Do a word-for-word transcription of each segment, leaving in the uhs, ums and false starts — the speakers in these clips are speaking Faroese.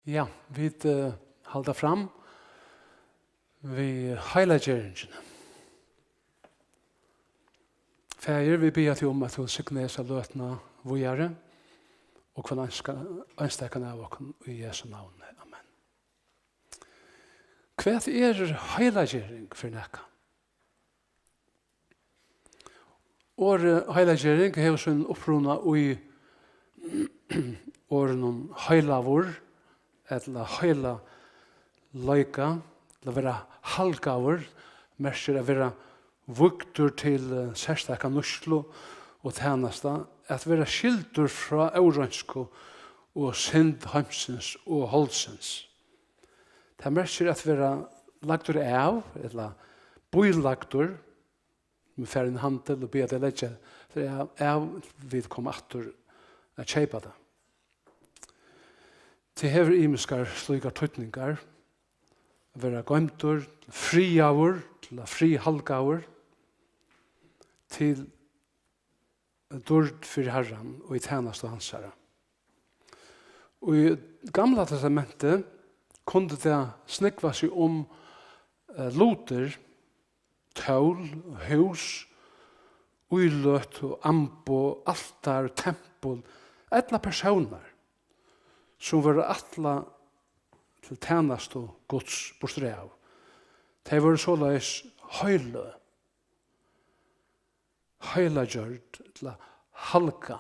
Ja, vit eh, halda fram við heilaggeringini. Faðir, vit biðja teg um, at tú signar hesa løtuna víðari og hvønn einska-, einstakan av okkum í Jesu navni. Amen. Hvat er heilaggering fyri nakað? Orðið heilaggering hevur sín uppruna í orðinum heilagur ella heilagleika, ella vera halgaður, merkir at vera vígdur til eh, serstaka nýtslu og tænasta, at vera skildur frá óreinsku og synd heimsins og holdsins. Tað merkir at vera lagdur av ella bílagdur, men fara inn í handil og biðja tey leggja tað av, av, vit koma aftur at keypa tað. Tað hevur ymiskar slíkar týdningar, at vera goymdur, friðaður, til at friðhalgaður, til dýrd fyri Harran og í tænastu hansara. Og í Gamla Testamenti kundi tað snúgva seg um eh, lutir, tól, hús, íløt og amboð, altar, tempul, ella persónar, sum vóru ætlað til tænastu Guds burturav. Tey vóru soleiðis heiløg, heilaggjørd, til at halga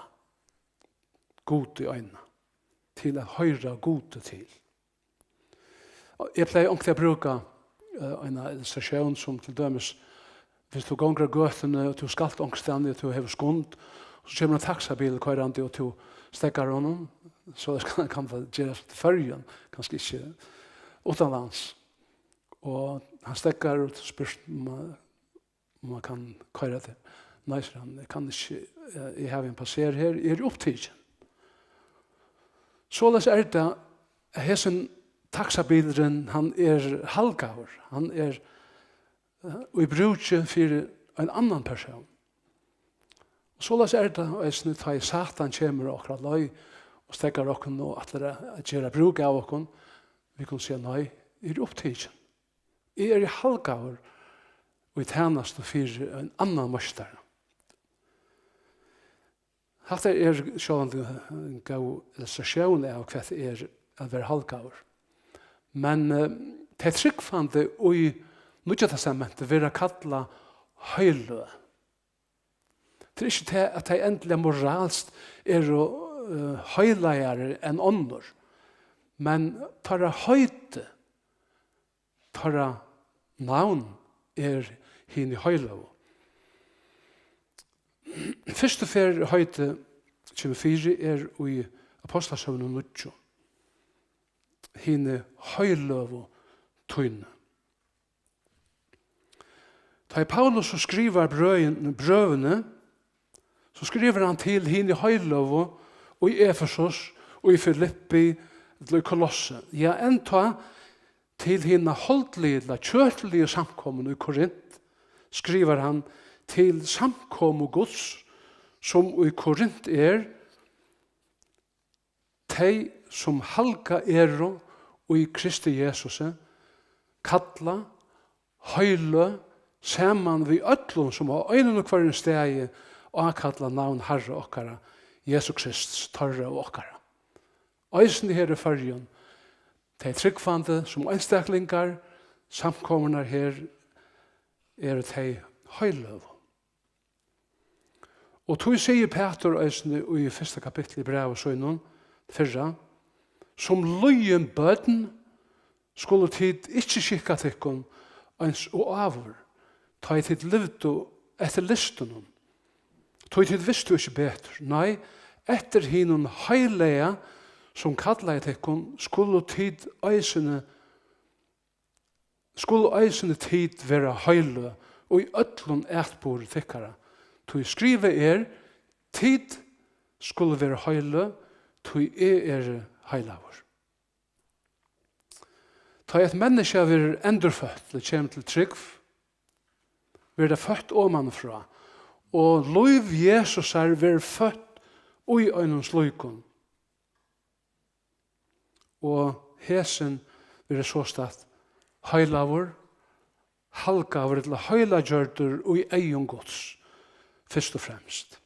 Gudi eina, til at hoyra Gudi til. Og eg plagi onkuntíð at brúka eh, eina illustration sum til dømis, viss tú gongur á gøtuni og tú skalt onkustaðni og tú hevur skund, og so kemur ein taksabilur koyrandi og tú steðgar honum, so kann, kann tað gerast í Føroyum, kanska ikki uttanlands. Og hann steðgar og spyrt um um hann kann koyra teg. Nei, sigur hann, eg kann ikki, eh, eg havi ein passer her, eg eri upptikin. Soleiðis er tað, at hesin taksabilurin, hann er halgaður, hann er eh, í brúki fyri ein annan persón. Og soleiðis er tað eisini, tá ið Satan kemur á okkara leið og steðgar okkum og ætlar at, at gera brúk av okkum. Vit kunnu siga, nei, eg eri upptikin. Eg eri halgaður í tænastu fyri ein annan meistara. Hatta er sjálvandi ein góð illustratión av, hvat er at vera halgaður. Men eh, tey trúgvandi í Nýggja Testamenti verða kallað heiløg. Tað er ikki tað, at tey endiliga moralskt eru eh, heilagari enn onnur, men teirra heiti, teirra navn er hini heiløgu. Fyrstu ferð heitið kemur fyri er í Ápostlasøguni níggju, hini heiløgu tíðini. Tá ið Paulus so skrivar brøðin, brøvini, so skrivar hann til hini heiløgu í Efesus, í Filippi, ella í Kolossi. Ja, enntá til hina holdligu, ella kjøtligu samkomuna í Korint, skrivar hann til samkomu Guds, sum í Korint er, tey, sum halgað eru í Kristi Jesusi, kallað, heiløg, saman við øllum, sum á einum og hvørjum staði ákalla navn Harra okkara, Jesu Krists, teirra og okkara. Eisini her í Føroyum, tey trúgvandi sum einstaklingar, samkomurnar her, eru tey heiløgu. Og tí sigur Pætur eisini í fyrsta kapitli í brævi sínum, fyrra, sum lýðin børn skulu tit ikki skikka tykkum eins og áður, tá ið tit livdu eftir lystunum, tí tit vistu ikki betur. Nei, eftir hinum heilaga, sum kallaði tykkum, skulu tit eisini skulu eisini tit vera heiløg í øllum atburði tykkara, tí skrivað er, tit skulu vera heiløg, tí eg eri heilagur. Tá eitt menniskja verður endurføtt, ella kemur til trúgv, verður tað føtt omanfrá, og lív Jesusar verður føtt í einum slíkum. Og hesin verður sostatt heilagur, halgaður ella heilagjørdur í eygum Guds, fyrst og fremst.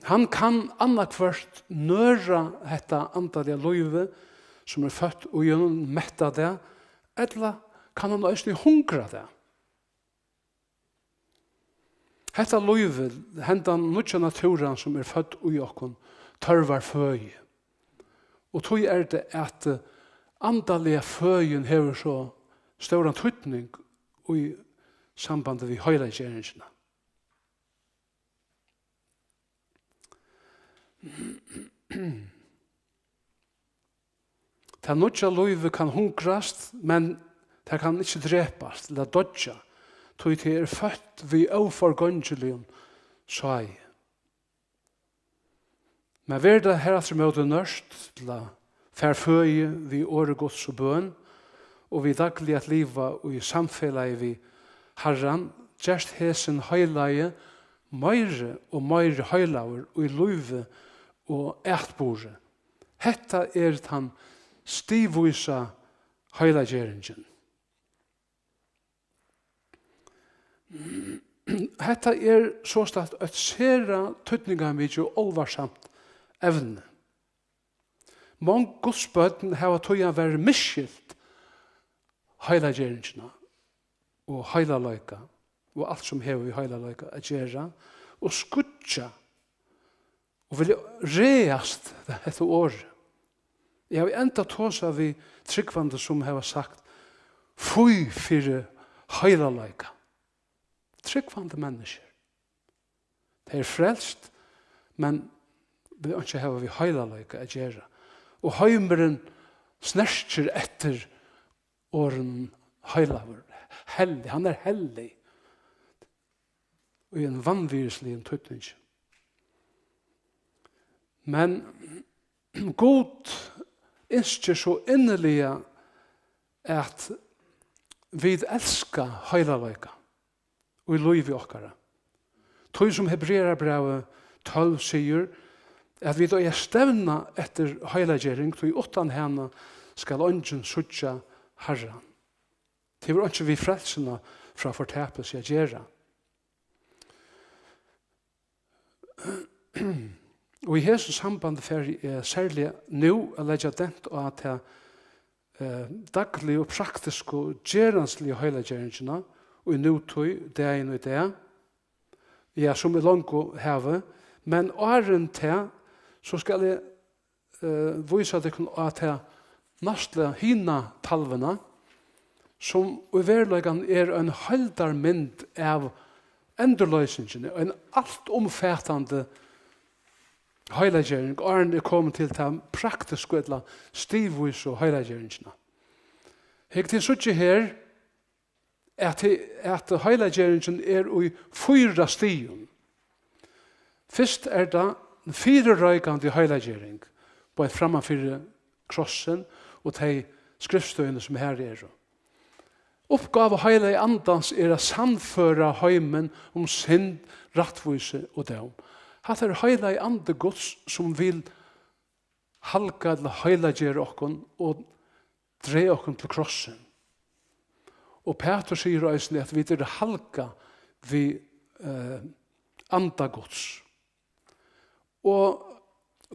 Hann kann annaðhvørt nøra hetta andaliga lívið, sum er føtt í honum, metta tað, ella kann hann eisini hungra tað. Hetta lívið, hendan nýggja natúran, sum er fødd í okkum, tørvar føði. Og tí er tað, at, eh, andaliga føðin hevur so stóran týdning í sambandi við heilageringina. Tað nýggja lívið kann hungrast, men tað kann ikki drepast ella doyggja, tí tað er føtt við óforgongiligum sái. Men verður tað harafturímóti nørt til at fær føði við orði Guds og bøn, og við dagliga at liva í samfelagi við Harran, gerst hesin heilagi meiri og meiri heilagur í lívi og atburði. Hetta er tann stigvísa heilageringin. Hetta er sostatt eitt sera týdningarmikið og álvarsamt evni. Mong Guds børn hava tíðan verið misskilt heilageringina og heilagleika og alt, sum hevur við heilagleika at gera, og skýggja og vilja ræðast hetta orðið. Eg havi enntá tosað við trúgvandi, sum hava sagt: "Fý fyri heilagleika." Trúgvandi menniskjur. Tey eru frelst, men vilja einki hava við heilagleika at gera. Og heimurin snerkir eftir orðinum heilagur. Hellig, hann er hellig. Og í ein vanvirðisligum týdningi. Men Gud ynskir so inniliga, at vit elska heilagleika í lívi okkara. Tí sum Hebrearabrævið tólv sigur, at vit eiga at stevna eftir heilagering, tí uttan hana skal eingin síggja Harran. Tað hevur einki við frelsuna frá fortapilsi at gera. Og í hesum sambandi fari eg serliga nú at leggja dent á ta, eh, dagligu og praktisku og gerandisligu heilageringina í nútíð, dagin í dag, ja, sum eg longu havi, men áðrenn tað, so skal eg, eh, vísa tykkum á ta næstu hina talvuna, sum í veruleikanum er ein heildarmynd av endurloysingini, ein altumfatandi heilagering, áðrenn er komin til ta praktisku ella stigvísu heilageringina. Hygg, tit síggja her, at, at heilageringin er í fýra stigum. Fyrst er tað fyrireikandi heilagering, beint framman fyri krossin og tey skriftstøðini, sum har eru. Uppgáva Heilaga Andans er at sannføra heimin um synd, rættvísi og dóm. Hatta er Heilagi Andi Guds, sum vil halga ella heilagera okkum og draga okkum til krossin. Og Pætur sigur eisini, at vit eru halgað við, eh, Anda Guds. Og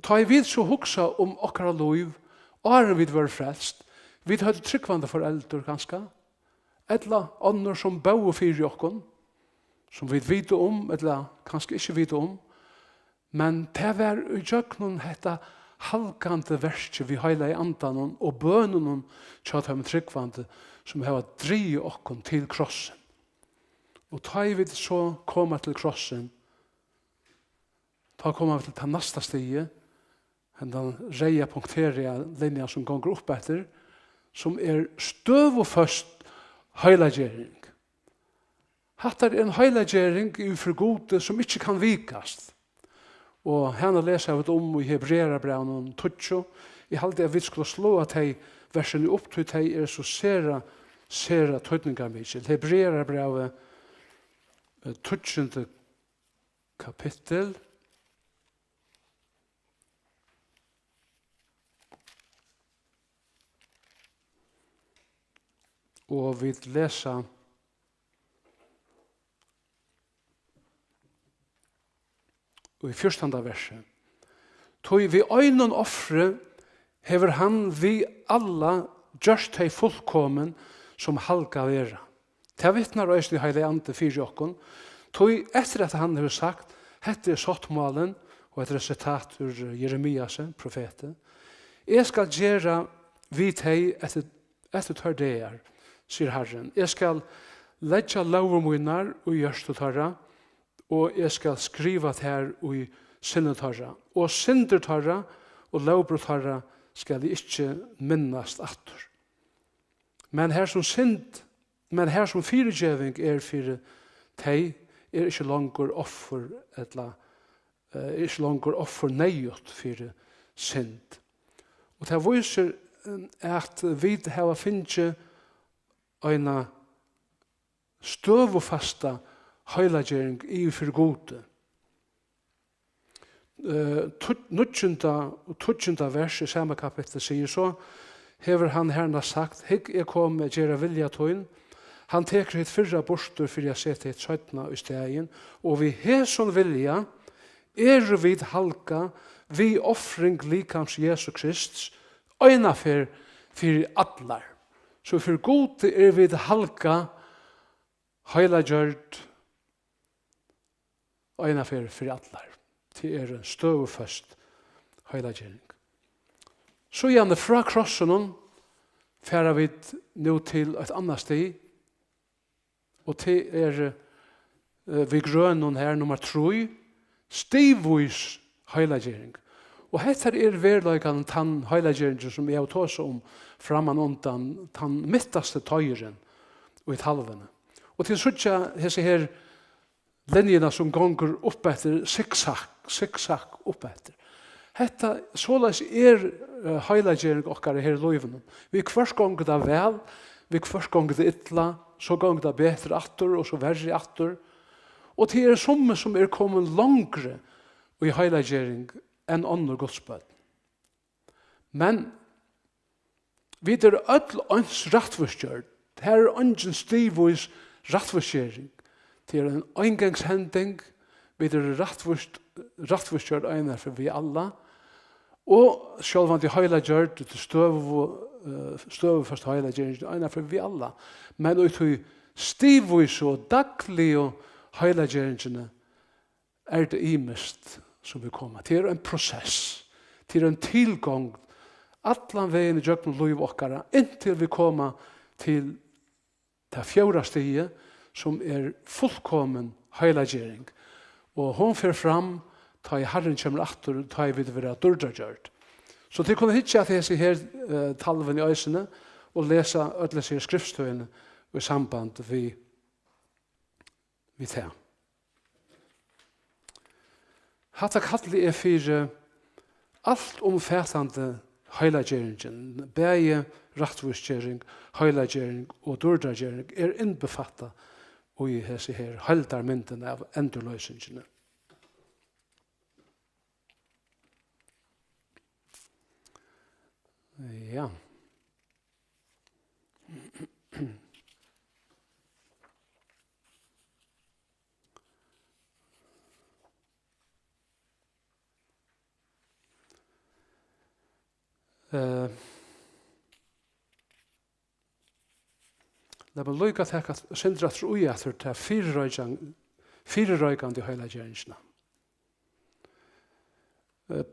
tá ið vit so hugsa um okkara lív, áðrenn vit vóru frelst, vit høvdu trúgvandi foreldur kanska, ella onnur sum bóðu fyri okkum, sum vit vita um, ella kanska ikki vita um, men tað var í gjøgnum hetta halgandi verkið við Heilaga Andanum og bønunum hjá teimum trúgvandi, sum hava drigið okkum til krossin. Og tá ið vit so koma til krossin, tá koma vit til tað næsta stigið, hendan reyða punkteraða linjan sum gongur upp eftir, sum er støðuføst heilagering. Hatta er ein heilagering yvir fyri Gudi, sum ikki kann vikast. Og hana lesa vit um í Hebrearabrævinum tíggju. Eg haldi, at vit skulu sláa tey versini upp, tí tey eru so sera, sera týdningarmikil. Hebrearabrævið, eh, tíggjunda kapittul. Og vit lesa í fjúrtanda versi: "Tí við einum offri hevur hann við alla gjørt tey fullkomin, sum halgað verða." Tað vitnar eisini Heilagi Andi fyri okkum. Tí eftir at hann hevur sagt: "Hetta er sáttmálin," og hetta er eitt sitat úr Jeremiasi, profeti: "Eg skal gera við tey eftir, eftir teir dagar, sigur Harrin. Eg skal leggja lógir mínar í hjørtu teirra, og eg skal skriva tær í sinni teirra, og syndir teirra og lógbrot teirra skal eg ikki minnast aftur." Men har sum synd, men har sum fyrigeving er fyri tey, er ikki longur offur ella, eh, er ikki longur offur neyðugt fyri synd. Og tað vísir, eh, at vit hava fingið eina støðufasta heilagering yvir fyri Gudi. Eh, tí-, níggjunda og tíggjunda vers í sama kapitli sigur so: "Hevur hann harnast sagt: Hygg, eg komi at gera vilja tín. Hann tekur hitt fyrra burtur fyri at seta hitt seinna í staðin, og við hesum vilja eru vit halgað við ofring likams Jesu Krists, eina ferð fyri allar." So fyri Gudi eru vit halgað, heilaggjørd, eina ferð fyri allar. Tað er ein støðuføst heilaggjøring. Síðani frá krossinum fara vit nú til eitt annað stig, og tað er, eh, við grønum her, nummar trý, stigvís heilaggjøring. Og hetta er veruleikan, tann heilaggjøringin, sum eg havi tosað um framman undan, tann mittasti teiurin í talvuni. Og tit síggja hesi her linjuna, sum gongur upp eftir, sikksakk, sikksakk upp eftir. Hetta, soleiðis er, eh, heilaggjøring okkara her í lívinum. Viðhvørt gongur tað væl, viðhvørt gongur tað illa, so gongur tað betur aftur og so verri aftur. Og tað eru summi, sum eru komin longri í heilaggjøring enn onnur Guds børn. Men vit eru øll eins rættvísgjørd. Her er eingin stigvís rættvísgering. Tað er ein eingangshending. Vit eru rættvíst, rættvísgjørd eina ferð við alla. Og sjálvandi heilaggjørd, til støðu, eh, støðuføst heilaggjering eina ferð við alla. Men í tí stigvísu og dagligu heilaggeringini er tað ymiskt, sum vit koma. Tað er ein prosess. Tað er ein tilgongd allan vegin ígjøgnum lív okkara, inntil vit koma til tað fjórða stigið, sum er fullkomin heilaggjøring. Og hon fer fram, tá ið Harrin kemur aftur, tá ið vit verða dýrdargjørd. So tit kunnu hyggja at hesi her, eh, talvuni eisini, og lesa øll hesi her skriftstøðini í samband við við tað. Hatta kalli eg fyri altumfatandi heilaggeringin, bæði rættvísgering, heilaggjering og dýrdargering er innbefattað í hesi her heildarmyndina av endurloysingini. Ja. Eh, lat meg líka taka eitt sindur aftur í aftur ta fyrireikan-, fyrireikandi heilaggeringina. Eh,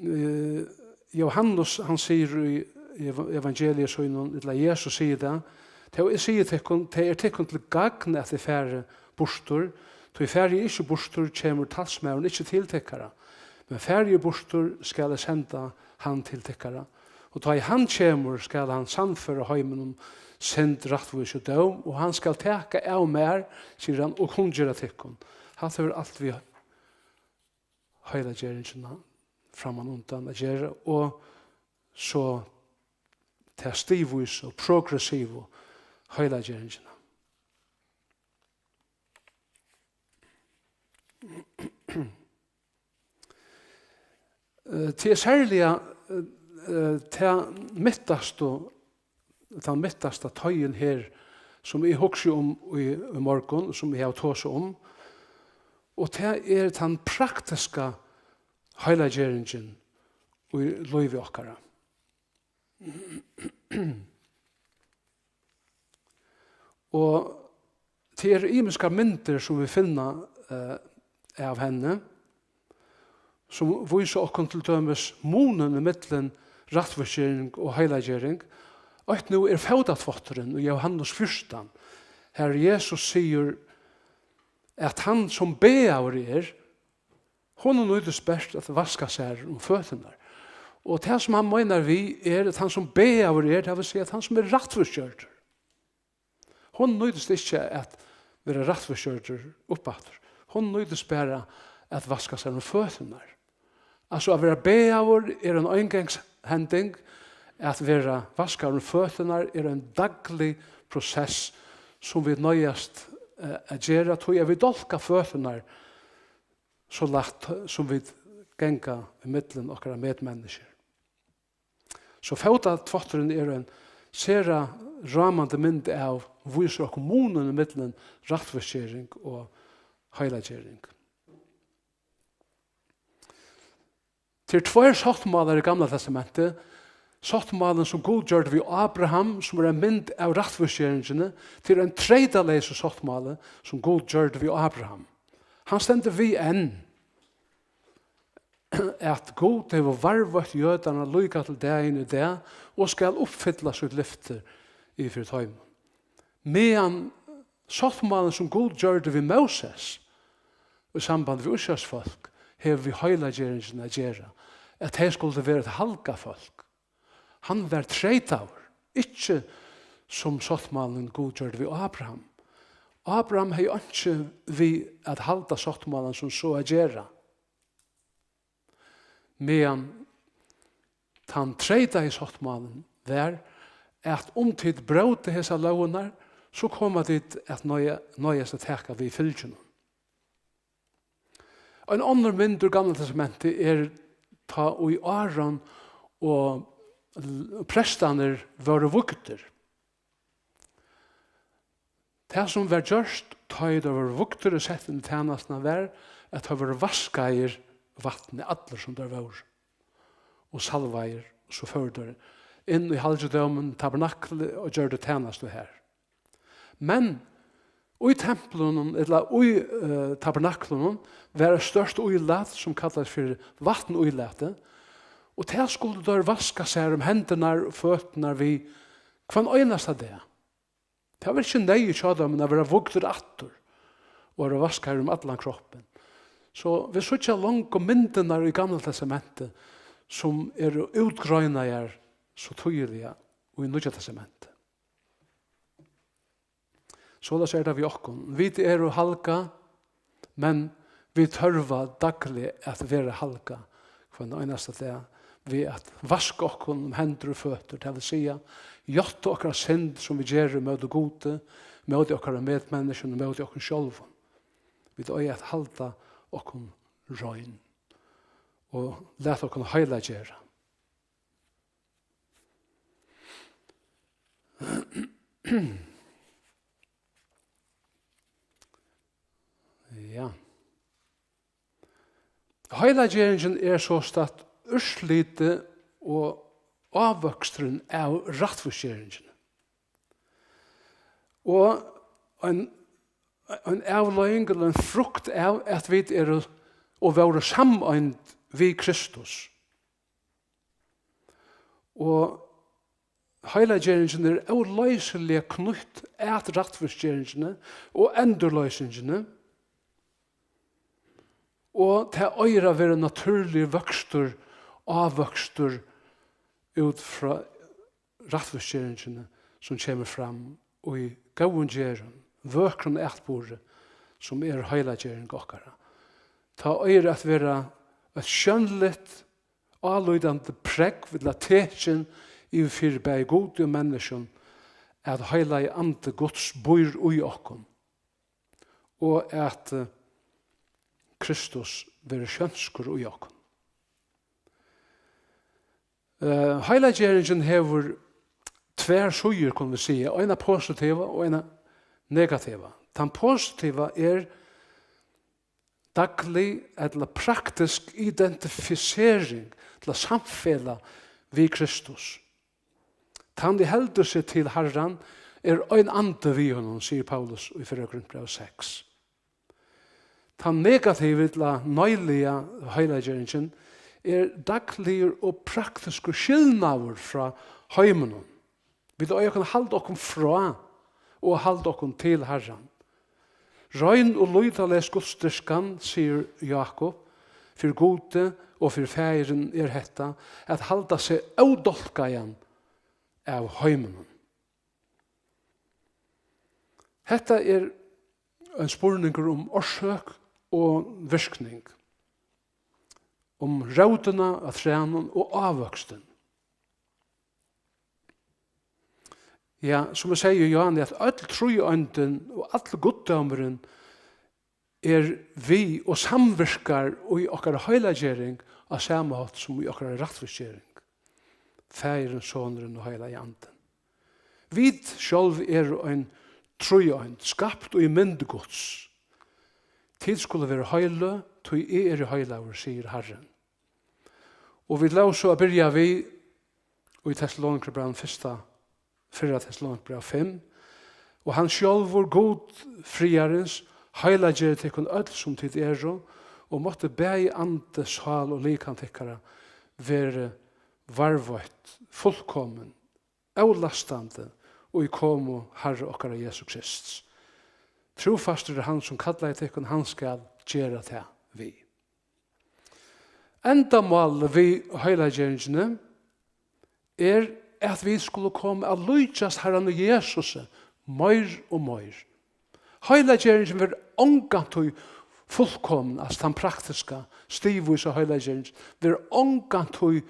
eh, Jóhannes, hann sigur í ev-, evangelium sínum, ella Jesus sigur tað: "Tað eg sigi tykkum, tað er tykkum til gagn, at eg fari burtur, tí fari eg ikki burtur, kemur talsmaðurin ikki til tykkara, men fari eg burtur, skal eg senda hann til tykkara. Og tá ið hann kemur, skal hann sannføra heimin um synd, rættvísi og dóm, og hann skal taka av mær, sigur hann, og kunngera tykkum." Hatta hevur alt við heilaggeringina framman undan at gera, og so ta stigvísu og progressivu heilaggeringina. Eh, tað er serliga, eh, eh, tað mittastu tann mittasta teiin her, sum eg hugsi um í, í morgun, sum eg havi tosað um, og tað er tann praktiska heilaggeringin í lívi okkara. Og tað eru ymiskar myndir, sum vit finna, eh, av henni, sum vísa okkum til dømis munin ímillum rættvísgering og heilaggering. Eitt nú er fótatvátturin í Jóhannes fjúrtan, har Jesus sigur, at hann, sum bagaður er, honum nýtist bert at vaska sær um føturnar. Og tað, sum hann meinar við, er, at hann, sum bagaður er, tað vil siga, at hann, sum er rættvísgjørdur, honum nýtist ikki at vera rættvísgjørdur uppaftur. Honum nýtist bara at vaska sær um føturnar. Altso, at vera bagaður er ein eingangshending, at vera vaskaður um føturnar er ein daglig prosess, sum vit noyðast, eh, at gera, tí at vit dálka føturnar so lætt, sum vit ganga ímillum okkara medmenniskjur. So fótatvátturin er ein sera rámandi mynd av, vísir okkum munin ímillum rættvísgering og heilaggering. Tað eru tveir sáttmálar í Gamla Testamenti. Sáttmálin, sum Gud gjørdi við Abraham, sum er ein mynd av rættvísgeringini, tað er ein treytaleysur sáttmáli, sum Gud gjørdi við Abraham. Hann stendur við enn, at Gud hevur varðveitt jødarnar líka til dagin í dag og skal uppfylla sítt lyfti yvir fyri teimum. Meðan sáttmálin, sum Gud gjørdi við Móses í sambandi við Ísraels fólk, hevur við heilaggeringina at gera, at tey skuldu vera eitt halgað fólk. Hann var treytaður, ikki sum sáttmálin Gud gjørdi við Abraham. Abraham hevði einki við at halda sáttmálan sum so at gera. Meðan tann treytaði sáttmálin var, at um tit bróta hesar lógirnar, so koma tit at noyða, noyðast at taka við fylgjunum. Ein onnur mynd úr Gamla Testamenti er, tá ið Áron og l-, prestarnir vóru vígdir. Tað, sum var gjørt, tá ið teir vóru vígdir og settir inn í tænastuna, var, at teir vóru vaskaðir í vatni, allir sum teir vóru, og salvaðir, og so fóru teir inn í halgidómin, tabernaklið, og gjørdu tænastu har. Men í templinum, ella í, eh, tabernaklunum, var eitt stórt ílat, sum kallaðist fyri vatnílatið, og tað skuldu teir vaska sær um hendurnar og føturnar við hvønn einasta dag. Tað var ikki neyðugt hjá teimum at vera vígdir aftur og vera vaskaðir um allan kroppin. So vit síggja longu myndirnar í Gamla Testamenti, sum eru útgreinaðar so týðiliga í Nýggja Testamenti. Soleiðis er tað við okkum. Vit eru halgað, men vit tørva dagliga at vera halgað hvønn einasta dag við at vaska okkum um hendur og føtur, tað vil siga, játta okkara synd, sum vit gera móti Gudi, móti okkara medmenniskjum og móti okkum sjálvum. Vit eiga at halda okkum rein og lata okkum heilaggera. Ja. Heilaggeringin er sostatt úrslitið og ávøksturin av rættvísgeringini. Og ein, ein avleiðing, ella ein frukt av, at vit eru og vóru sameind við Kristus. Og heilaggeringin er óloysiliga knýtt at rættvísgeringini og endurloysingini. Og tað eigur at vera natúrligur vøkstur, ávøkstur út frá rættvísgeringini, sum kemur fram í góðum gerðum, vøkrum atburði, sum er heilaggering okkara. Tá eigur at vera eitt sjónligt, álítandi prógv ella tekin yvir fyri bæði Gudi og menniskjum, at Heilagi Andi Guds býr í okkum, og at, eh, Kristus verður sjónskur í okkum. Eh, heilaggeringin hevur tvær síður, kunnu vit siga, eina positiva og eina negativa. Tann positiva er daglig ella praktisk identifisering ella samfelag við Kristus. Tann, ið heldur seg til Harran, er ein andi við honum, sigur Paulus í fyrra Korintbrævi seks. Tann negativa ella neiliga heilaggeringin er dagligur og praktiskur skilnaður frá heiminum. Vit eiga at kunna halda okkum frá og halda okkum til Harran. Rein og lýtaleys gudsdýrkan, sigur Jákup, fyri Gudi og fyri Faðirin er hetta, at halda seg ódálkaðan av heiminum. Hetta er ein spurningur um orsøk og virkning, um rótina av trænum og ávøkstin. Ja, sum eg segði í Jóhannes, at øll tríeindin og allur guddómurin er við og samvirkar í okkara heilaggering á sama hátt sum í okkara rættvísgering. Faðirin, Sonurin og Heilagi Andin. Vit sjálv eru ein tríeind, skapt í mynd Guds. Tit skulu vera heiløg, tí eg eri heilagur, sigur Harrin. Og vit lósu at byrja við í Tessalonikerbrævinum fyrsta, fyrra Tessalonikerbræv fimm. Og hann sjálvur, Gud friðarins, heilaggeri tykkum øll, sum tit eru, og mátti bæði andi, sál og likam tykkara verið varðveitt fullkomin, ólastandi, í komu Harra okkara Jesu Krists. Trúfastur er hann, sum kallaði tykkum, hann skal gera tað við. Endamálið við heilaggeringini er, at vit skulu koma at líkjast Harranum Jesusi meir og meir. Heilaggeringin verður ongantíð fullkomin, altso tann praktiska, stigvísa heilaggeringin, verður ongantíð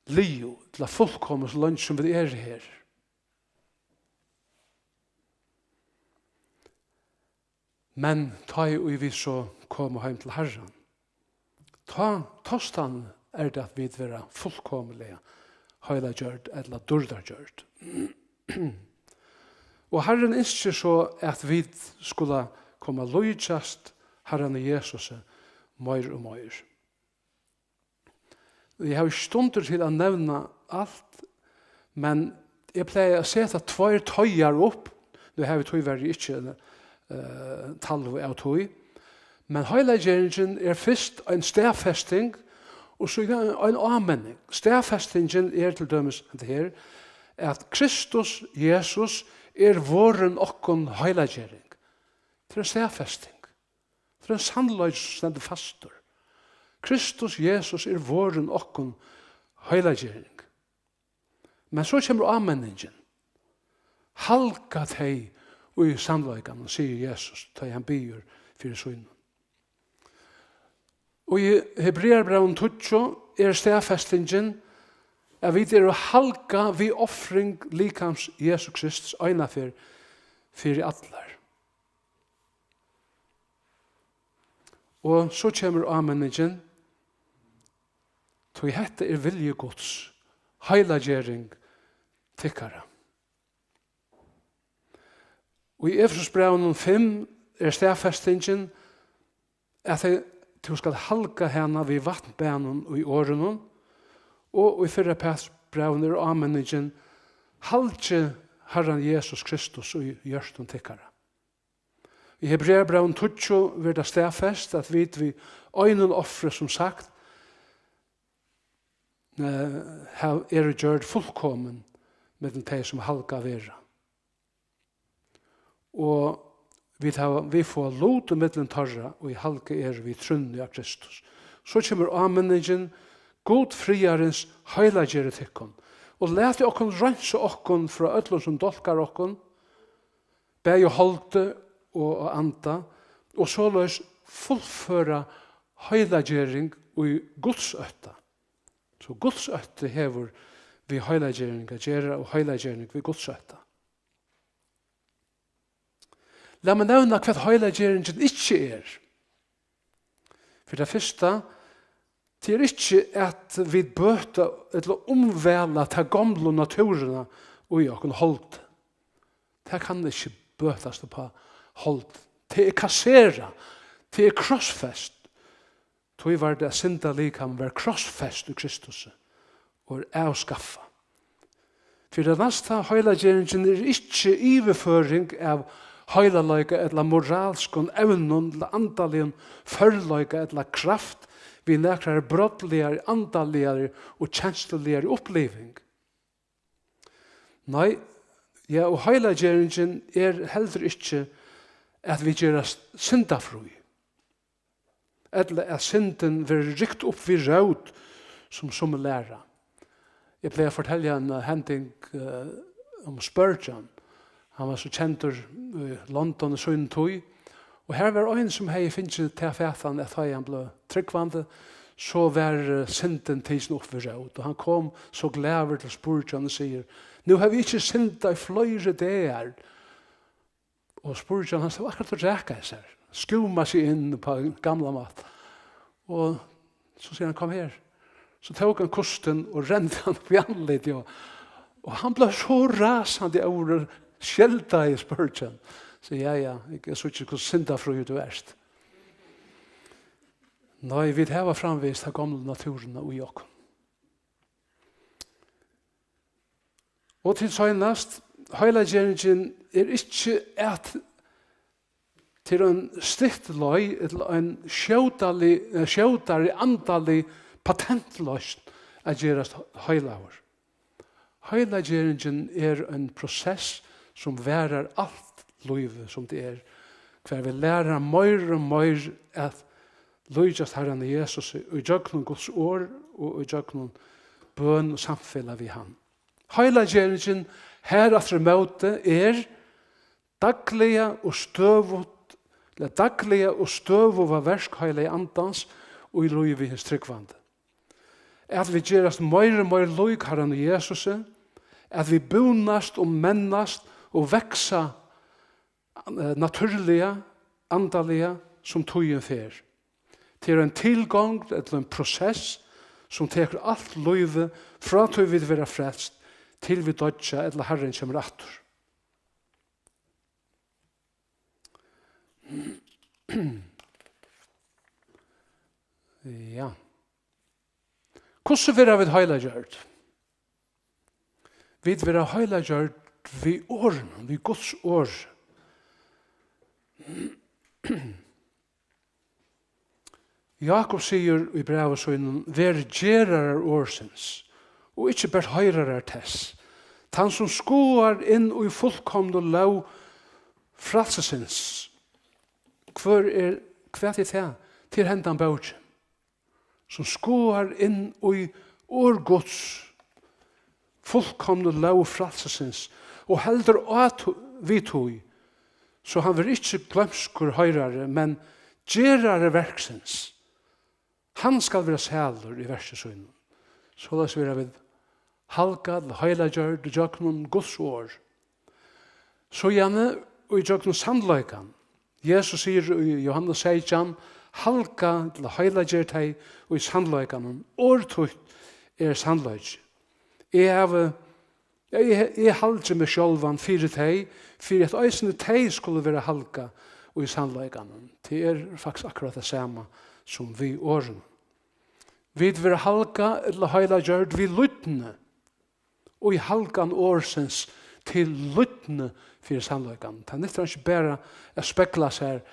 liðug ella fullkomin, so leingi sum vit eru her. Men tá ið vit so koma heim til Harran, tá, tostan er tað, at vit verða fullkomiliga heilaggjørd ella dýrdargjørd. Og Harrin ynskir so, at vit skula koma at líkjast Harranum Jesusi meir og meir. Eg havi ikki stundir til at nevna alt, men eg plagi at seta tveir teigar upp. Nú havi eg tíverri ikki, eh, talvu av tí. Men heilaggeringin er fyrst ein staðfesting, og so ein, ein áminning. Staðfestingin er til dømis hetta her, at Kristus Jesus er vorðin okkum heilaggering. Tað er ein staðfesting. Tað er ein sannleiki sum stendur fastur. Kristus Jesus er vorðin okkum heilaggering. Men so kemur áminningin. Halga tey í sannleikanum, sigur Jesus, tá ið hann biður fyri sínum. Og í Hebrearabrævinum tíggju er staðfestingin, at vit eru halgað við ofring likams Jesu Krists eina ferð fyri allar. Og so kemur áminningin, tí hetta er vilji Guds, heilaggering tykkara. Og í Efesusbrævinum fimm er staðfestingin, at tey, tú skalt halga hana við vatnbaðnum í orðinum, og í fyrra Pætursbrævinum er áminningin, halgið Harran Jesus Kristus í hjørtum tykkara. Í Hebrearabrævinum tíggju verður tað staðfest, at vit við einum ofri, sum sagt, eh, hav-, eru gjørd fullkomin millum tey, sum halgað verða. Og vit hava, vit fáa lut ímillum teirra, ið halgað eru við trúnni á Kristus. So kemur áminningin, Gud friðarins heilaggeri tykkum, og latið okkum reinsa okkum frá øllum, sum dálkar okkum, bæði holdi og, og anda, og soleiðis fullføra heilaggering í Guds ótta. So Guds ótti hevur við heilaggering at gera, og heilaggering við Guds ótta. Lat meg nevna, hvat heilaggeringin ikki er. Fyri tað fyrsta, tað er ikki, at vit bøta ella umvæla ta gomlu natúrina í okkum hold. Tað kann ikki bøtast upp á hold. Tað er kasserað. Tað er krossfest. Tí var tað, at syndalikamið var krossfest í Kristusi og er avskaffað. Fyri tað næsta, heilageringin er ikki yvirføring av heilagleika ella moralskum evnum ella andaligum førleika ella kraft við nakrari brádligari, andaligari og kensluligari uppliving. Nei, ja, og heilageringin er heldur ikki, at vit gerast syndafrí, ella at syndin verður rykt upp við rót, sum summi læra. Eg plagi at fortelja eina hending, eh, um Spurgeon. Hann var so kendur í London í síni tíð, og har var ein, sum hevði fingið tað fatan, at tá ið hann bleiv trúgvandi, so var, eh, syndin tikin upp við rót, og hann kom so glaður til Spurgeon og sigur: "Nú havi eg ikki syndað í fleiri dagar." Og Spurgeon, hann stóð akkurát og rakaði sær, skúmaði seg inn upp á gamlan máta. Og so sigur hann: "Kom her." So tók hann kustin og rendi hann upp í andlitið, og, og hann bleiv so rasandi óður, skeldaði Spurgeon. So, ja, ja, eg, eg síggi, hvussu syndafríur tú ert. Nei, vit hava framvegis ta gomlu natúrina í okkum. Og til seinast, heilageringin er ikki at, til ein stytt leið ella ein skjótali-, eh, skjótari andalig patentloysn at gerast heilagur. Heilageringin er ein prosess, sum varar alt lívið, sum tað er, hvar vit læra meir og meir at líkjast Harranum Jesusi í gjøgnum Guds orð og í gjøgnum bøn og samfelag við hann. Heilageringin, har aftur á móti, er dagliga og støðugt, ella dagliga og støðuga verk Heilaga Andans í lívi hins trúgvandi. At vit gerast meir og meir lík Harranum Jesusi, at vit búnast og mennast og vaksa, eh, natúrliga, andaliga, sum tíðin fer. Tað er ein tilgongd ella ein prosess, sum tekur alt lívið, frá tí vit verða frelst, til vit doyggja ella Harrin kemur aftur. Ja. Hvussu verða vit heilagjørd? Vit verða heilagjørd við orðinum, við Guds orð. Jákup sigur í brævi sínum: "Verið gerarar orðsins, og ikki bert hoyrarar tess. Tann, sum skoðar inn í fullkomnu lóg frælsisins." Hvør er, hvat er tað? Til hendan bókin, sum skoðar inn í orð Guds, fullkomnu lóg frælsisins, og heldur á tú-, við tí, so hann verður ikki gloymskur hoyrari, men gerari verksins. Hann skal vera sælur í verki sínum. Soleiðis verða vit halgað til heilagjørd gjøgnum Guds orð. Síðani í gjøgnum sannleikan. Jesus sigur í Jóhannes seytjan: "Halga til heilagjørd tey í sannleikanum. Orð títt er sannleiki." Eg havi, eg, eg halgi meg sjálvan fyri tey, fyri at eisini tey skulu vera halgað í sannleikanum. Tað er faktiskt akkurát tað sama sum við orðum. Vit verða halgað ella heilagjørd við lydni í halgan orðsins, til lydni fyri sannleikan. Tað nyttar ikki bara at spegla sær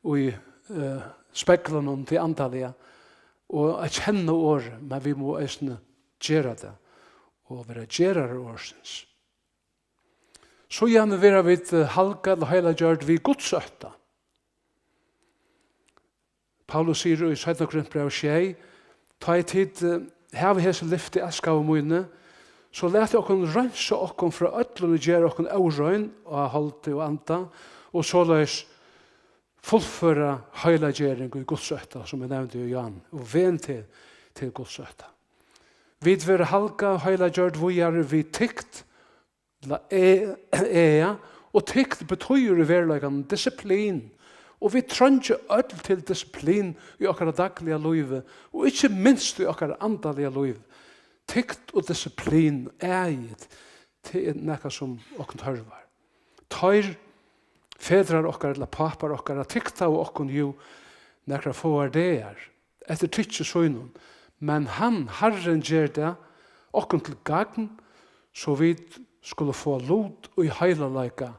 í, eh, speglinum, tí andaliga, og at kenna orðið, men vit mugu eisini gera tað og vera gerarar orðsins. Síðani verða vit, eh, halgað ella heilagjørd við gudsótta. Paulus sigur í seinna Korintbrævi sjey: "Tá ið tit, eh, hava hesi lyfti í atkvøðu míni, so latið okkum reinsa okkum frá øllum, ið gera okkum órein á holdi og anda, og soleiðis fullføra heilagering í gudsótta", sum eg nevndi í áðni, og ven til, til gudsótta. Vit verða halgað, heilagjørd víðari við tykt, ella e-, ea, og tykt betýðir í veruleikanum disiplin. Og vit treingja øll til disiplin í okkara dagliga lívi, og ikki minst í okkara andaliga lívi. Tykt og disiplin, agið, Tað er nakað, sum okkum tørvar. Teir fedrar okkara ella pápar okkara tyktaðu okkum jú nakrar fáar dagar eftir tykki sínum, men hann, Harrin, ger tað okkum til gagn, so vit skulu fáa lut í heilagleika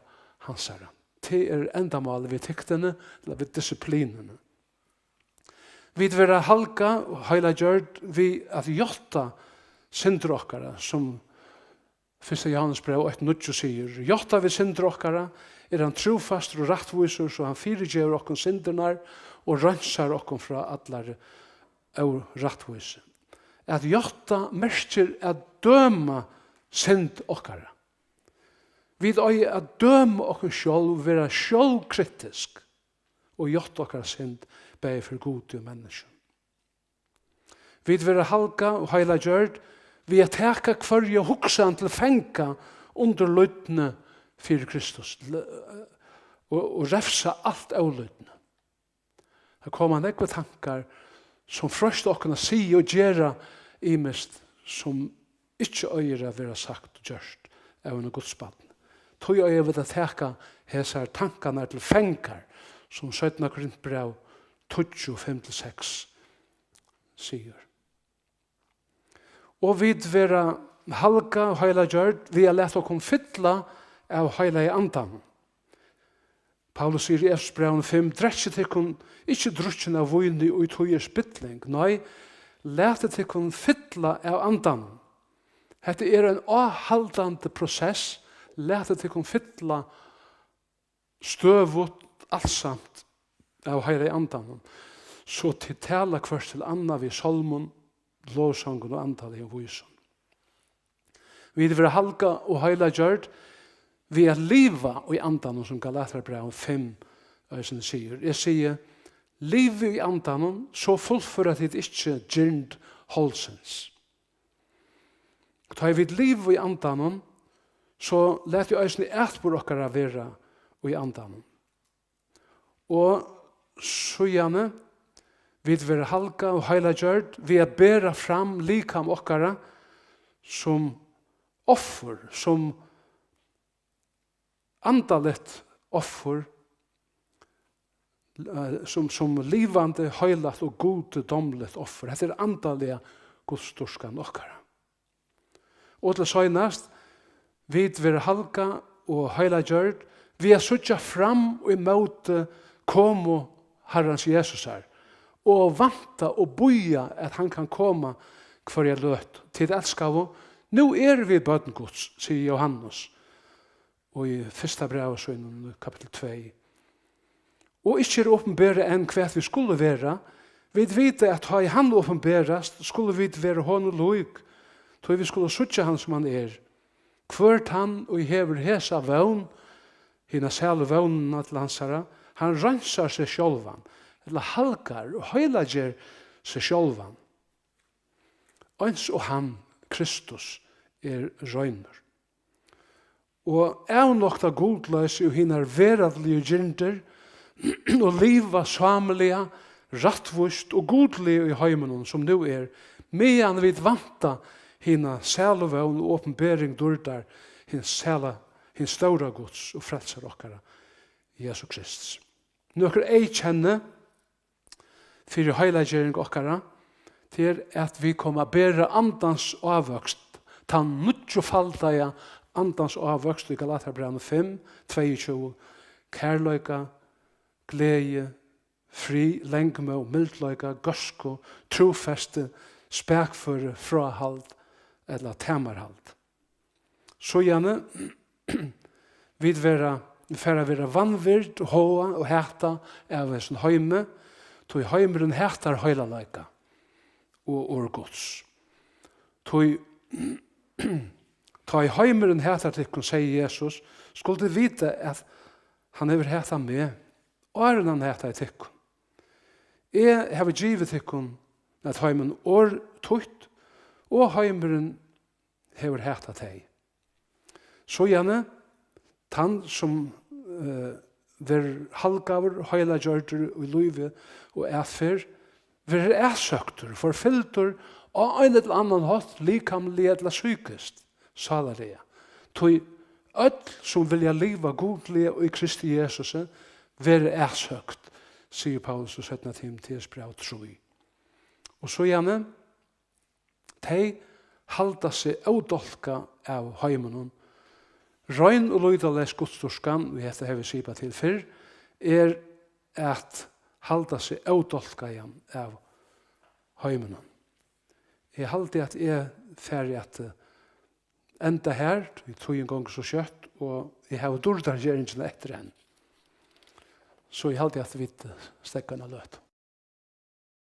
hansara. Tað er endamálið við tyktum, ella við disiplinini. Vit verða halgað og heilaggjørd við at játta syndir okkara, sum fyrsta Jóhannesbræv eitt níggju sigur: Játta vit syndir okkara, er hann trúfastur og rættvísur, so hann fyrigevur okkum syndirnar og reinsar okkum frá allari órættvísi. At játta merkir at døma synd okkara. Vit eiga at døma okkum sjálv, vera sjálvkritisk og játta okkara synd, bæði fyri Gudi og menniskjum. Vit verða halgað og heilaggjørd við at taka hvørja hugsan til fanga undir lýdni fyri Kristus, til, og, og revsa alt ólýdni. Har koma nógvir tankar, sum freista okkum at siga og gera ymiskt, sum ikki eigur at verða sagt og gjørt av einum gudsbarni. Tí eiga vit at taka hesar tankarnar til fangar, sum seinna Korintbræv tíggju, fimm til seks sigur. Og vit verða halgað og heilaggjørd við at lata okkum fylla av Heilaga Andanum. Paulus sigur í Efesusbrævinum fimm: Drekkið tykkum ikki drukkin av víni, í tí er spilling, nei, latið tykkum fylla av Andanum. Hetta er ein áhaldandi prosess. Latið tykkum fylla støðugt, alsamt av Heilaga Andanum, so tit tala hvørt til annað við sálmum, lovsongum og andaligum vísum. Vit verða halgað og heilaggjørd við at liva í Andanum, sum Galatarbrævið fimm eisini sigur. Eg sigi: Livið í Andanum, so fullføra tit ikki girnd holdsins. Tá ið vit liva í Andanum, so latið eisini atburð okkara vera í Andanum. Og síðani, vit verða halgað og heilaggjørd við at bera fram likam okkara sum offur, sum andaligt offur, eh, sum, sum livandi, heilagt og Gudi dámligt offur. Hetta er andaliga gudsdýrkan okkara. Og til seinast, vit verða halgað og heilaggjørd við at síggja fram ímóti komu Harrans Jesusar og vænta og bíða, at hann kann koma hvørja løtu. Tit elskaðu, nú eru vit børn Guds, sigur Jóhannes í fyrsta brævi sínum, kapittul tvey. Og ikki er opinberað enn, hvat vit skulu vera. Vit vita, at tá ið hann opinberast, skulu vit vera honum lík, tí vit skulu síggja hann, sum hann er. Hvør tann, ið hevur hesa vón, hina sælu vónina til hansara, hann reinsar seg sjálvan, ella halgar og heilager seg sjálvan, eins og hann, Kristus, er reinur. Og avnokta gudloysi og hinar veraldligu girndir, og liva sámiliga, rættvíst og gudliga í heiminum, sum nú er, meðan vit vænta hina sælu vón og opinbering dýrdar hins sæla, hins stóra Guds og frelsara okkara, Jesu Krists. Nøkur eyðkenni fyri heilaggering okkara, tað er, at vit koma at bera andans ávøkst, tann níggjufaldaða andans ávøkst í Galatarbrævinum fimm, tveyogtjúgu, kærleika, gleði, frið, langmóð, mildleika, góðsku, trúfesti, spakføri, fráhald ella tamarhald. Síðani, vit verða, vit fara at verða vanvirt, háað og hatað av hesum heimi, tí heimurin hatar heilagleika og orð Guds. Tí, tá ið heimurin hatar tykkum, segði Jesus, skulu tit vita, at hann hevur hatað meg, áðrenn hann hataði tykkum. Eg havi givið tykkum at heimin orð títt, og heimurin hevur hatað tey. Síðani, tann sum, eh, verður halgaður, heilagjørdur í lívi og atferð, verður atsøktur, forfylgdur á ein ella annan hátt, likamliga ella psykiskt, sálarliga. Tí øll, sum vilja liva gudliga í Kristi Jesusi, verða atsøkt, sigur Paulus í seinna Timoteusbrævi trý. Og síðani, tey halda seg ódálkað av heiminum. Rein og lýtaleys gudsdýrkan, og hetta hava vit sipað til fyrr, er at halda seg ódálkaðan av heiminum. Eg haldi, at eg fari at, eh, enda her, tí tíðin gongur so skjótt, og eg havi dýrdargeringina eftir enn. So eg haldi, at vit, eh, steðga eina løtu.